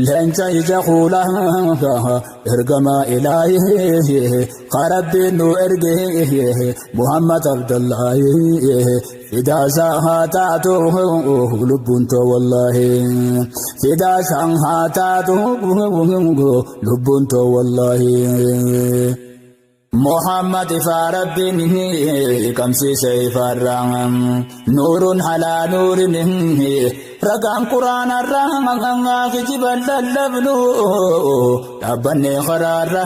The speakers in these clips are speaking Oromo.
Leenca ija kuulaa ergamaa ilaahii karabbiin nu erge Muhammad Abdullahi fidaasaa haa taatu lubbuun too wallaahi fidaasaa haa taatu lubbuun too wallaahi. Muhammad ifaa rabbiin qabsiise ifaarraa nuurun halaa nuurin ragaan quraanarraa kijiban lallabnu dhaabbanne karaarra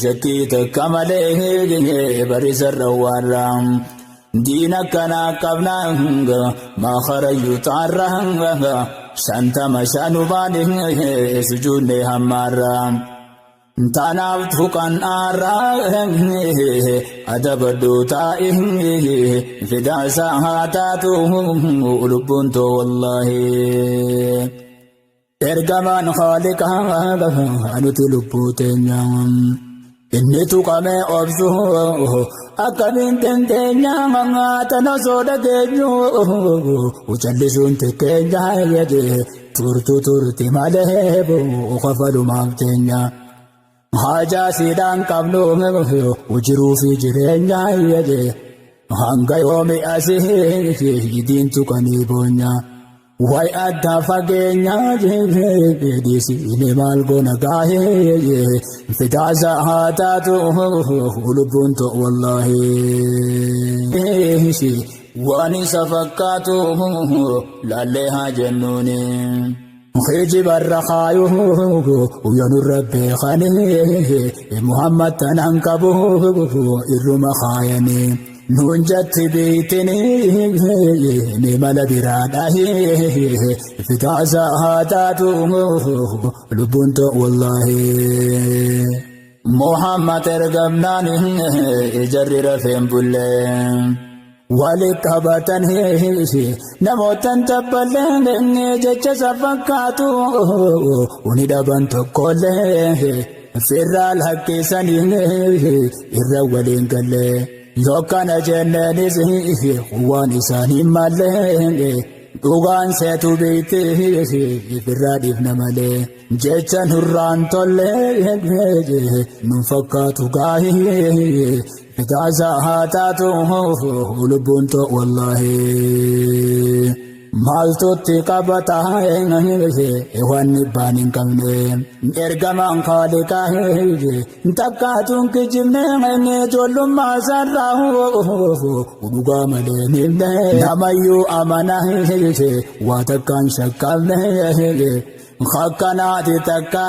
shakkii takka malee barisarra waarraa diina kanaa qabnaa maa karayyuu xaarra shantama shanumaan sujuudne hammaarraa. Tanaaf tuqan aarraa adabadhu taa'i fidaasaa haa taatu lubbuun too wallaahi. Ergamaan Khaaliqaa nuti lubbuu teenya. Inni tuqamee obsu akkamiin dandeenya tana osoo dhageenyu callisuun tikkeenya turtu turti malee kafalumaaf teenya. Haajaa siidhaan qabnu jiruu fi jireenya hanga yoomi asii diin tuqanii boonya. Way adda fageenya dhiisine maal goona gaahee fidaasa haa taatu lubbuun ta'u wallaahi. Waan isa fakkaatu laallee haa jennuuni. Kijibarra kaayuu nurra beekanii Muhammad tanaan qabu irruma kaayanii. Nuun jatti beeytanii ni mala biraadha fidaasa haa taatu lubbuun ta'u wallaahi. Muhammad ergamnaan jarri rafeen bullee. Walitti qabatan namootan tabballee jecha isa fakkaatu uni dhaban tokkollee firraa lakkeessanii irra waliin gallee yookaan jenneenis waan isaanii malee dhugaan seetu beekte firraa dhiifna malee jecha nurraan tollee nun fakkaatu gaahii fidaasa haa taatu lubbuun ta'u wallaahi. Maaltutti qabata waan dhibbaan hin qabne ergamaan Khaaliqaa takkaatuun kijibne ijoollummaa isaarraa dhugaa malee himne namayyuu amana waa takkaan shakkamne akkanaati takka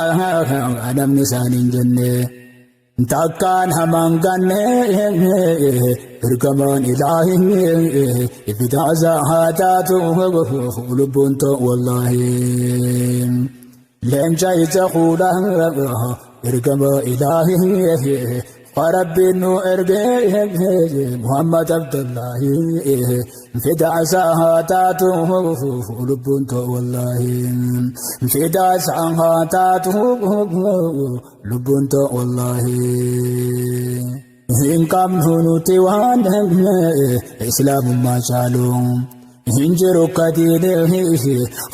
namni isaan hin jenne. Takkaan hamaan ganne ergamaan ilaahii fidaasa haa taatu lubbuun ta'u wallaahi. Leenca ija kuulaa ergamaa ilaahii rabbiin nu erge Muhammad Abdullahi fidaasa haa taatu lubbuun ta'u wallaahi. Fidaasa haa taatu lubbuun ta'u wallaahi. Hin qabnu nuti waan islaamummaa caalu. Hin jiru kadiine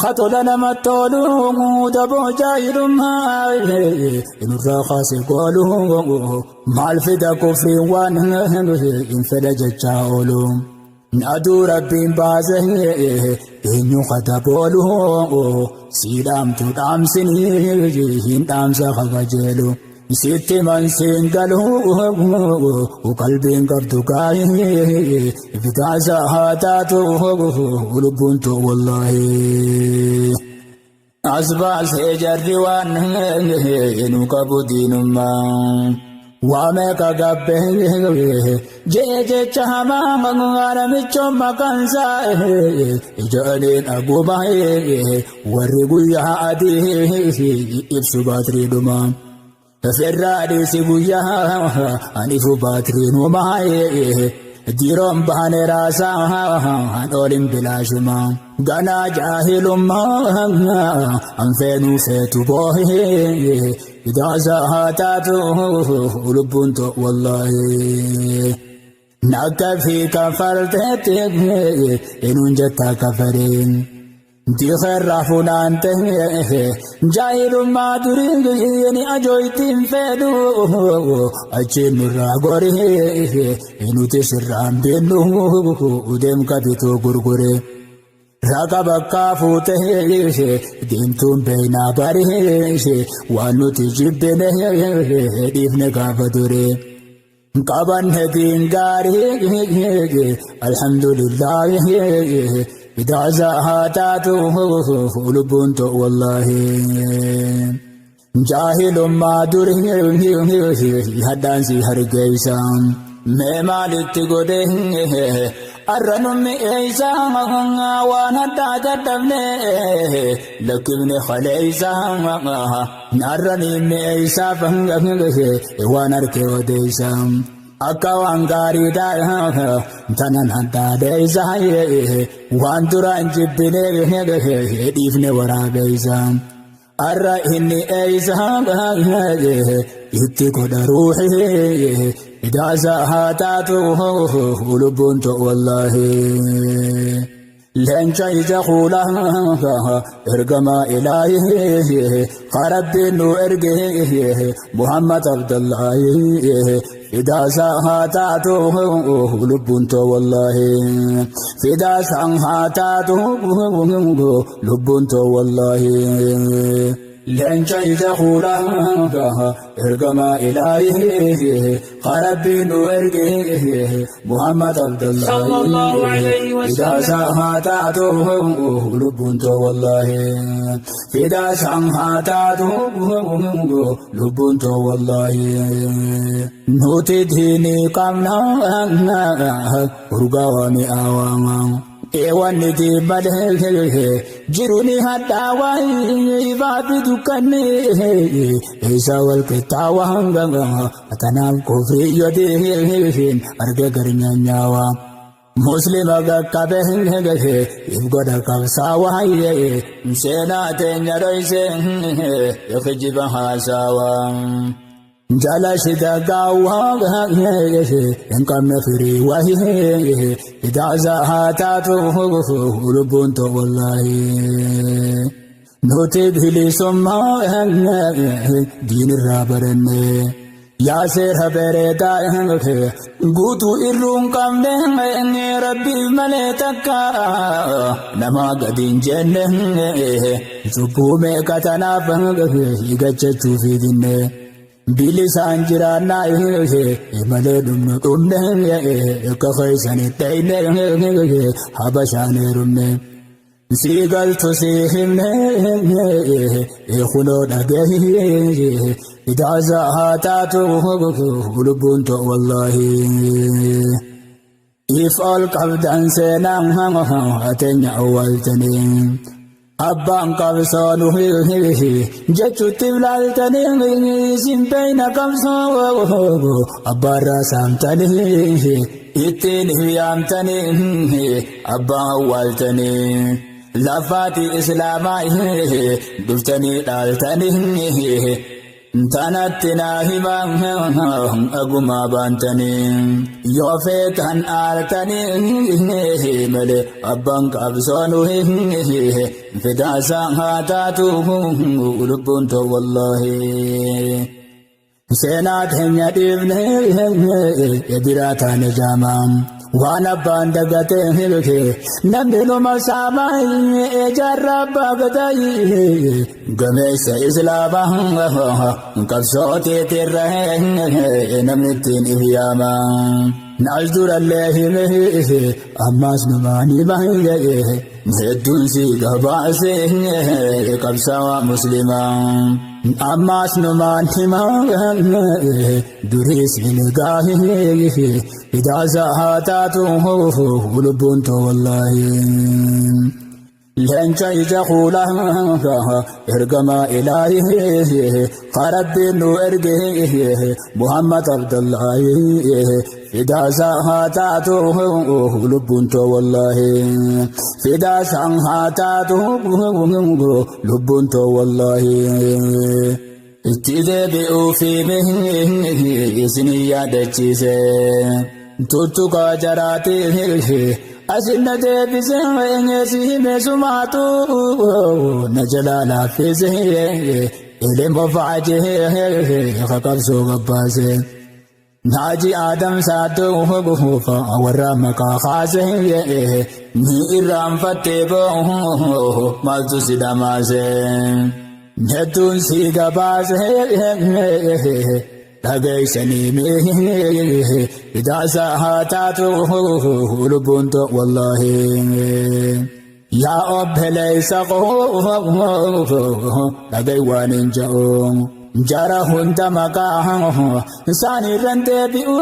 katola nama tolu daboo jaahilummaa nurraa kaase goolu maal fida kufriin waan hin fedha jechaa oolu. Aduu rabbiin baase eenyu kataboolu sii dhaamtu dhaamsini hin dhaamsa kabajeelu. Sitti mansiin galu qalbiin qabdu gaahii fidaasa haa taatu lubbuun ta'u wallaahi. As baasee jarri waan nu qabu diinummaa. Waa meeqa gabbee jee jecha hamaa namichoon maqaansaa ijoolleen aguma warri guyyaa adii ibsu baatirii dhumaa. Firraa dhiisi guyyaa anifu baatiriin uumaa diroon baane raasaa an oolin bilaashuma. Ganaa jaahilummaa an feenuu feetu boohee fidaasa haa taatu lubbuun ta'u wallaahi. Nakka fi kafarteetti eenyuun jettaa kafareen. Diqeerraa funaante jaahilummaa durii ni ajooytiin fedhu achiin nurraa gorii nuti sirraan beennu deemka bituu gurgure. Raqa bakkaa fuute deemtuun beeynaa barii waan nuti jibbine dhiifne gaafa dure. Qabanne diin gaarii alhamdulillaahi idaasa haa taatu lubbuun ta'u wallaahi. Jaahilummaa durii haddaan si hargeysa. Mee maalitti godhe arra nummi eeysa waan haddaa dadhabne lakkifne kaleeysa arra nimmi eeysa waan harke odeeysa. Akka waan gaariidha tanan haddaadheeysa waan duraan jibbine dhiifne waraabeeysa. Arra inni eeysa itti godha ruuxi idaasa haa taatu lubbuun ta'u wallaahi. Leenca ija kuulaa ergamaa ilaahi karabbiin nu erge Muhammad Abdullaahi fidaasa haa taatu lubbuun ta'u wallaahi. Fidaasa haa taatu lubbuun ta'u wallaahi. Leenca ija kuulaa ergamaa ilaahi karabbiin nu erge Muhammad Sallallahu alayhi Abdullaahi wa fidaasa sallam. haa taatu lubbuun ta'u wallaahi. Fidaasa haa taatu lubbuun ta'u wallaahi. Nuti diinii qabna urgaa mi'aawaa. Eewanni diimalee jiruuni hadhaawaa ifaafi dukkanni isa wal qixxaawaa tanaaf kufrii yoo diin arge garnyaanyaawaa. Muslima qaqqabe if godha qabsaawaa seenaa teenya dhoyse kijiba haasawaa. Jala shida gaawwaa hin qabne firii wahii idaasa haa taatu lubbuun ta'u wallaahi. Nuti bilisummaa diinirraa baranne. Yaa seera bareedaa guutuu irruun qabne rabbiif malee takka nama gadi hin jenne cubbuu meeqa tanaaf gachachuuf dinne. Bilisaan jiraannaa malee dhumnu dhumne akka keessanii dhayne habashaan heerumne. Sii galtu sii himne kunoo dhagee idaasa haa taatu lubbuun ta'u wallaahi. If ol qabdan seenaan teenya awwaaltanii. Abbaan qabsoo jechuutti ilaaltanii isin beeyna qabsoo abbaarraa saamtanii ittiin yaamtanii abbaan awwaaltanii. Lafaati islaamaa dhuftanii dhaaltanii tanatti naa himaa agumaa baantanii yoo feetan aartanii malee abbaan qabsoonu fidaasa haa taatu lubbuun ta'u wallaahi. Seenaa teenya dhiifne biraa taane jaamaa. Waan abbaan dagatee namni numa saamaa ijaarraa abbaa gadaa gameessa islaamaa qabsooteetirra namni ittiin if yaama. Naas durallee hime ammaas numaan hima hedduun si gabaase qabsaawaa muslimaa. Ammaas numaan hima duriis hin gaahi idaasa haa taatu lubbuun ta'u wallaahi. Leenca ija kuulaa ergamaa ilaahi karabbiin nu erge Muhammad Abdullaahi fidaasa haa taatu lubbuun ta'u wallaahi. Fidaasa haa taatu lubbuun ta'u wallaahi. Itti deebi'uu fi isin yaadachiise. Tuttuqaa jaraatii Asinna deebisee si hime sumaatu na jalaa laaffisee ilma faajee qabsoo gabbaase. Naaji Adam Saaddoo warra maqaa kaasee ni irraanfattee boo maaltu si dhamaase. Hedduun si gabaase dhageessanii mee idaasa haa taatu lubbuun ta'u wallaahi. Yaa obboleessa koo dhaga'i waan hin ja'u. Jara hunda maqaa isaaniirran deebi'u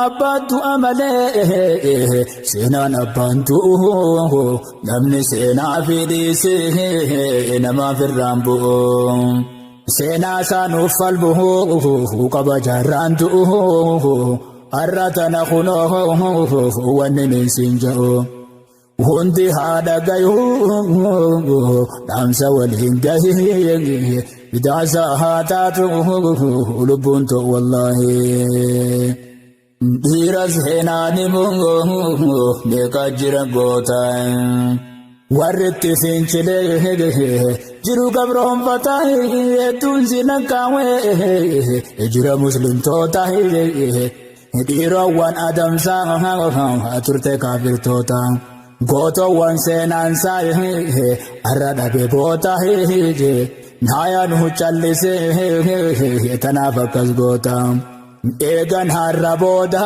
abbaattu amalee seenaan abbaan tu'u namni seenaa fi dhiisee namaaf irraan bu'u. Seenaa isaanuuf falmu qaba jaarraan tu'u har'a tana kunoo wanni niin ja'u. Hundi haadha gayuu dhaamsa waliin gahee bidaasa haa taatu lubbuun ta'u wallaahi. Dhiira seenaan immoo meeqa jira goota. Warri itti fincilee jiru gabroonfataa hedduun si lakkaawee jira muslimtoota dhiirowwan adamsaa turte kaafirtoota. Gootowwan seenaan isaa har'a dhabe boota naayaan callisee tanaaf akkas goota. Eegan har'a booda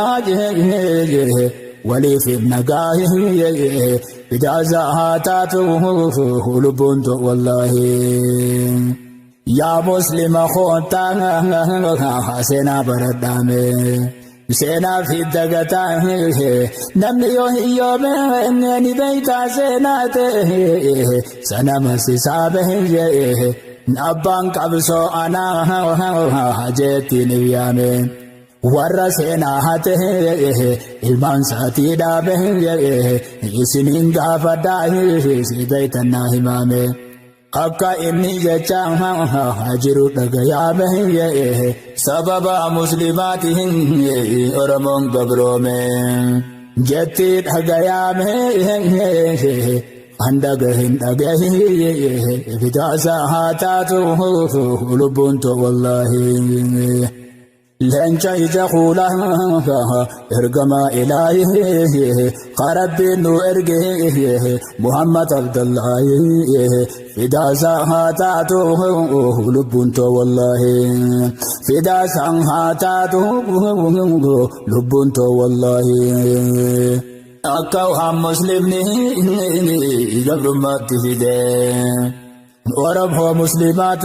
waliif nagaa bidaasa haa taatu lubbuun ta'u wallaahi. Yaa muslima koottaa seenaa baradhaame. Seenaa fi dagataa namni yoo hiyyoome ni beektaa seenaa ta'e sana masisaa bahee abbaan qabsoo anaa jettiin yaame. Warra seenaa hate ilmaan isaatii dhaabe isiniin gaafadhaa si beeytannaa himaame. Akka inni jecha jiru dhagayaame sababa muslimaatiin Oromoon gabroome. Jetti dhagayaame an dhagahin dhagahi bidaasa haa taatu lubbuun ta'u wallaahi. Leenca ija kuulaa ergamaa ilaahi qarabbiin nu erge Muhammad Abdullaahi fidaasa haa taatu lubbuun ta'u wallaahi. Fidaasa haa taatu lubbuun ta'u wallaahi. Akka waan muslimni gabrummaatti fide. Oromoo musliimaat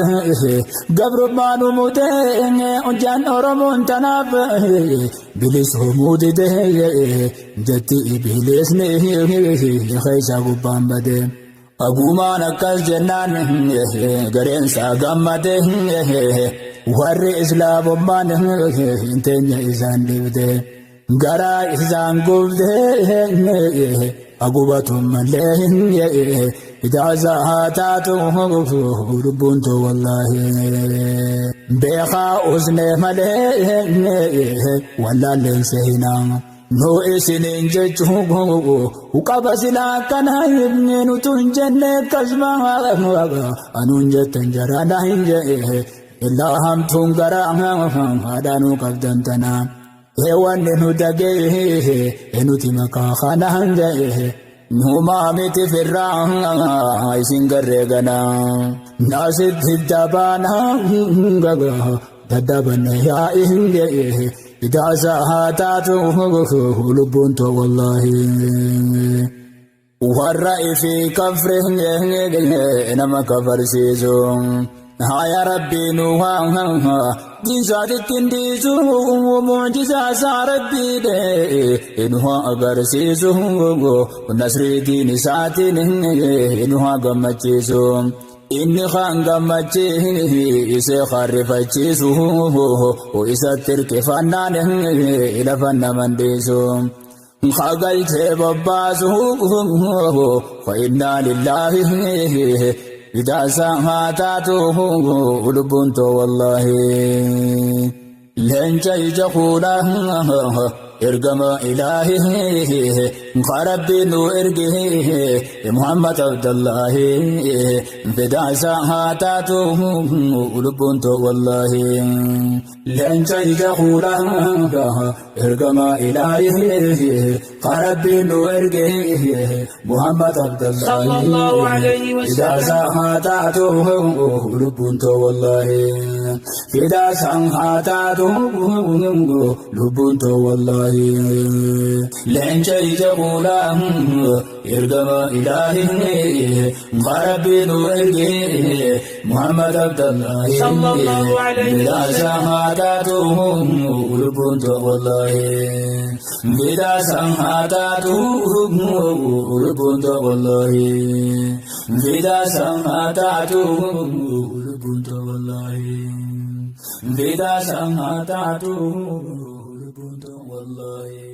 gabrummaan mudee hojjaan Oromoon tanaaf bilisumuu didee jetti bilisni keessa gubbaan bade. Agumaan akkas jennaan gareensaa gammade warri islaamummaan hin teenya isaan dhibde garaa isaan gubde agubatu malee ijaasa haa taatu lubbuun ta'u wallaahi. Beekaa usnee malee wallaalleen seenaa. Nu isiniin jechuu qaba silaa akkana nutu hin jenne akkasuma anuun jettan jaraadha hin jee illaa hamtuun garaa haadhaanuu qabdan tanaa. Wanni nu dhagee nuti maqaa kana hin jee numaa miti firraa isin garree ganaa. Nasitti dabaanaa daddabanne yaa'i hin jee idaasa haa taatu lubbuun ta'u wallaahi. Warra ifii kafre nama kafarsiisu. Haya rabbii nu diinsaatitti hin dhiisu mucjisaa isaa rabbii nu haa agarsiisu nasrii diin isaatiin nu haa gammachiisu. Inni kaan gammachiisee harrifachiisu isatti hirkifannaan lafa naman dhiisu. Kagalchee bobbaasu fa'innaa lillaahi idaasa haa taatu lubbuun ta'u wallaahi. Leenca ija kuulaa Ergama ilaahi Rabbi nu erge Muhammad Abdullahi fidaa isaa haa taatu lubbuun too wallaahi. Leenca ija kuulaa ergama ilaahi Rabbi nu erge Muhammad Abdullahi Sallallahu alayhi wa fidaa sallam. isaa haa taatu lubbuun too wallaahi. Fidaa isaa haa taatu lubbuun too wallaahi. Leenca ija kuulaa ergama ilaahi Rabbi nu erge Muhammad Abdullahi Sallallahu alayhi wa fidaa isaa sallam. haa taatu lubbuun too wallaahi. Fidaa isaa haa taatu lubbuun too wallaahi. Fidaa isaa haa taatu lubbuun too wallaahi. Fidaa isaa haa taatu lubbuun too wallaahi.